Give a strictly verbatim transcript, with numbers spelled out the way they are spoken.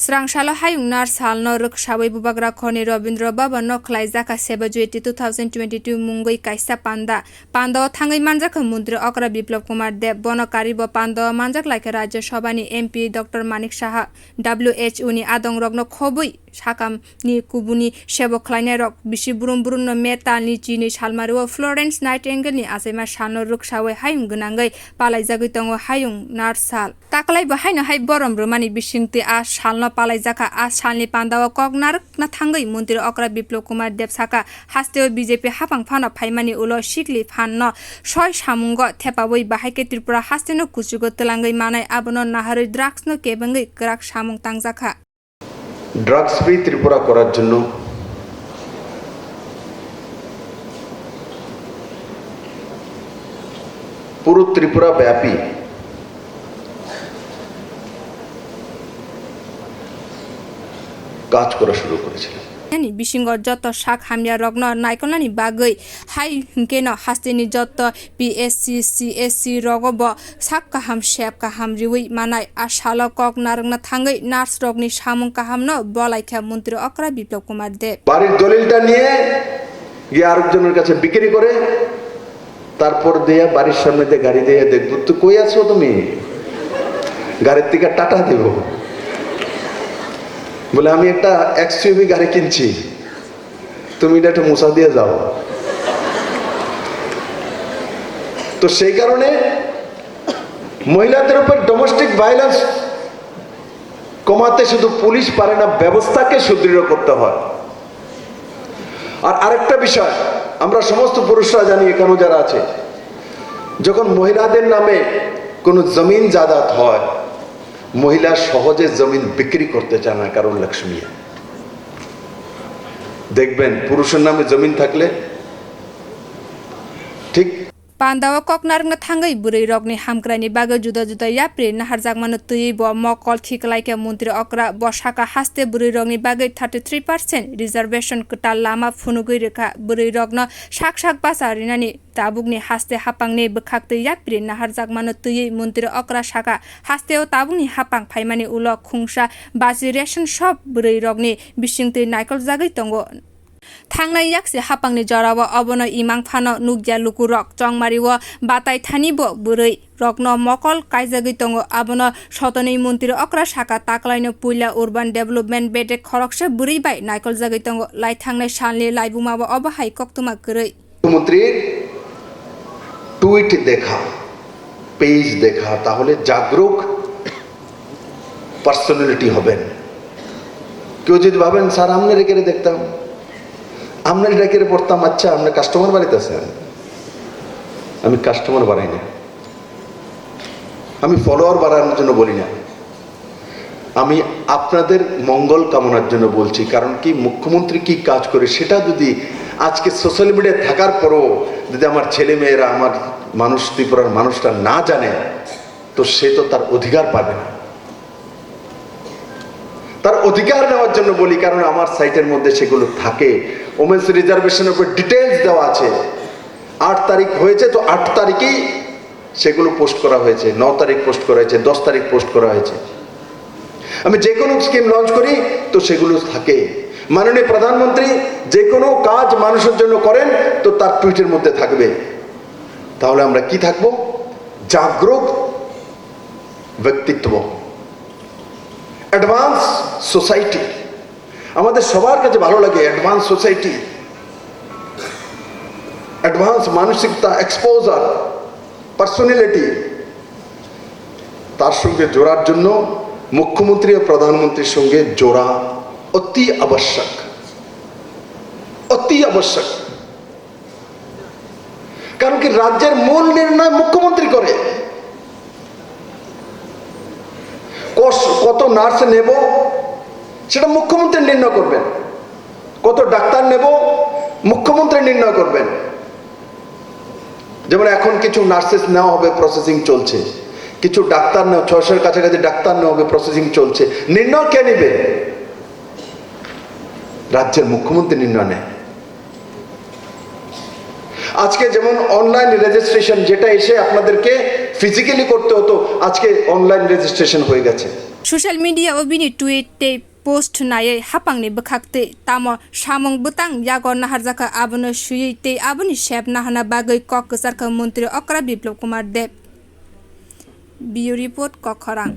Twrang salo hayung nurse salno rwksawi Bubagra Khorni Rabindra Bhavan no khlaijak kha Seva Jyoti two thousand twenty-two mungwi kaisa panda. Panda o thangwi manjak kha Montri Okra Biplab Kumar Deb. Bono karwi bo panda o manjak lai kha Rajya Sabha ni M P Doctor Manik Saha. W H O ni adong rokno khobwi sakam ni kubuni sebo khlainai rok bisi brum brum no May tal ni chinwi salmari o Florence Nightingale ni achaima salno rwksawi hayung gwnangwi palaijagwi tongo hayung nurse sal. Taklai bo haino hai borom rwmani bisingtwi a salno palaijakha. A salni pandao kok narwkna thangwi Montri Okra Biplab Kumar Deb sakha, hasteo B J P hapang phano phaimani ulo sikli phanno soi samungo thepawi bahai khe Tripura hasteno kuchugo twlangwi manai, abono naharwi drugsno kebengwi kwrak samung tangjakha. Drugs free Tripura করার জন্য পুরো ত্রিপুরা ব্যাপী কাজ করা শুরু করেছিলেন। Ani bisingo joto sak hamya rokno naikolnani bagwi hai hwnkeno hasteni joto P S C, C S C rogo bo sak kaham sep kaham riwi manai. A salo kok narwkna thangwi nurse rokni samung kahamno bolaikha Montri Okra Biplab Kumar Deb. বাড়ির দলিলটা নিয়ে গিয়ে আরেকজনের কাছে বিক্রি করে, তারপর দিয়ে বাড়ির সামনে দিয়ে গাড়ি দিয়ে দেখবো, "তুই কই আছো তুমি?" গাড়ির থেকে টাটা দিব, বলে, "আমি একটা এক্সইউভি গাড়ি কিনছি, তুমি এটা একটু মোছা দিয়ে যাও।" তো সেই কারণে মহিলাদের উপর ডোমেস্টিক ভায়োলেন্স কমাতে শুধু পুলিশ পারে না, ব্যবস্থাকে সুদৃঢ় করতে হয়। আর আরেকটা বিষয়, আমরা সমস্ত পুরুষরা জানি, এখানেও যারা আছে, যখন মহিলাদের নামে কোনো জমিন জায়দাদ হয়, মহিলা সহজে জমিন বিক্রি করতে চায় না, কারণ লক্ষ্মী। দেখবেন, পুরুষের নামে জমিন থাকলে ঠিক Pandao kok narwkna thangwi bwrwi rokni hamkraini bagwi juda juda yapri naharjakmano twiwi bo mokol khiklaikha Montri Okra. Bo sakha, haste bwrwi rokni bagwi thirty three percent reservation kwtal lama phunugwi rwkha. Bwrwi rokno sak sak bacha rinani tabukni haste hapangni bwkhaktwi yapri naharjakmano twiwi Montri Okra sakha, hasteo tabukni hapang phaimani ulo khungsa baji ration shop bwrwi rokni bisingtwi naikoljagwi tongo. Thangnai yaksi hapangni jorao obono imang phano nukya lukurok. Chongmario batai thani bo bwrwi rokno mokol kaijagwi tongo. Abono sotonwi Montri Okra sakha, taklaino puila urban development bedek khoroksa bwrwi bai naikoljagwi tongo. Lai thangnai salni laibumao obo hai koktwma kwrwi. মুখ্যমন্ত্রীর টুইট দেখা, পেজ দেখা, তাহলে জাগরুক পার্সোনালিটি হবেন। কেউ যদি ভাবেন, "স্যার, আমনে রেখে দেখতাম, আমনে রেখে পড়তাম", আচ্ছা, আপনার কাস্টমার বাড়িতে আছে, আমি কাস্টমার বাড়াই না, আমি ফলোয়ার বাড়ানোর জন্য বলি না। আমি আপনাদের মঙ্গল কামনার জন্য বলছি, কারণ কি, মুখ্যমন্ত্রী কি কাজ করে সেটা যদি আজকে সোশ্যাল মিডিয়ায় থাকার পরেও যদি আমার ছেলে মেয়েরা, আমার মানুষ, ত্রিপুরার মানুষরা না জানে, তো সে তো তার অধিকার পাবে না। তার অধিকার নেওয়ার জন্য বলি, কারণ আমার সাইটের মধ্যে সেগুলো থাকে, ওমেন্স রিজার্ভেশনের উপর ডিটেলস দেওয়া আছে। আট তারিখ হয়েছে, তো আট তারিখেই সেগুলো পোস্ট করা হয়েছে, ন তারিখ পোস্ট করা হয়েছে, দশ তারিখ পোস্ট করা হয়েছে। আমি যে কোনো স্কিম লঞ্চ করি, তো সেগুলো থাকে। মাননীয় প্রধানমন্ত্রী যে কোনো কাজ মানুষের জন্য করেন, তো তার টুইটের মধ্যে থাকবে। তাহলে আমরা কি থাকবো? জাগরুক ব্যক্তিত্ব, অ্যাডভান্স সোসাইটি। আমাদের সবার কাছে ভালো লাগে অ্যাডভান্স সোসাইটি, অ্যাডভান্স মানসিকতা, এক্সপোজার, পার্সোনালিটি। তার সঙ্গে জোড়ার জন্য মুখ্যমন্ত্রী ও প্রধানমন্ত্রীর সঙ্গে জোড়া অতি আবশ্যক, অতি আবশ্যক। কারণ কি, রাজ্যের মূল নির্ণয় মুখ্যমন্ত্রী করে। কস-, কত নার্স নেব, সেটা মুখ্যমন্ত্রী নির্ণয় করবেন। কত ডাক্তার নেব, মুখ্যমন্ত্রী নির্ণয় করবেন। যেমন এখন কিছু নার্সেস নেওয়া হবে, প্রসেসিং চলছে, কিছু ডাক্তার নেওয়া, ছয়শোর কাছাকাছি ডাক্তার নেওয়া হবে, প্রসেসিং চলছে। নির্ণয় কে নেবে? রাজ্যের মুখ্যমন্ত্রী নির্ণয় নেয়। আজকে যেমন অনলাইন রেজিস্ট্রেশন, যেটা এসে আপনাদেরকে ফিজিক্যালি করতে হতো, আজকে অনলাইন রেজিস্ট্রেশন হয়ে গেছে। Social media o bini tweet tei post naiwi hapangni bwkhak twi tamo samung bwtang yago naharjakha, abono swiwi tei aboni sep nahana bagwi kok kwcharkha Montri Okra Biplab Kumar Deb. Bureau Report, Kokkhorang.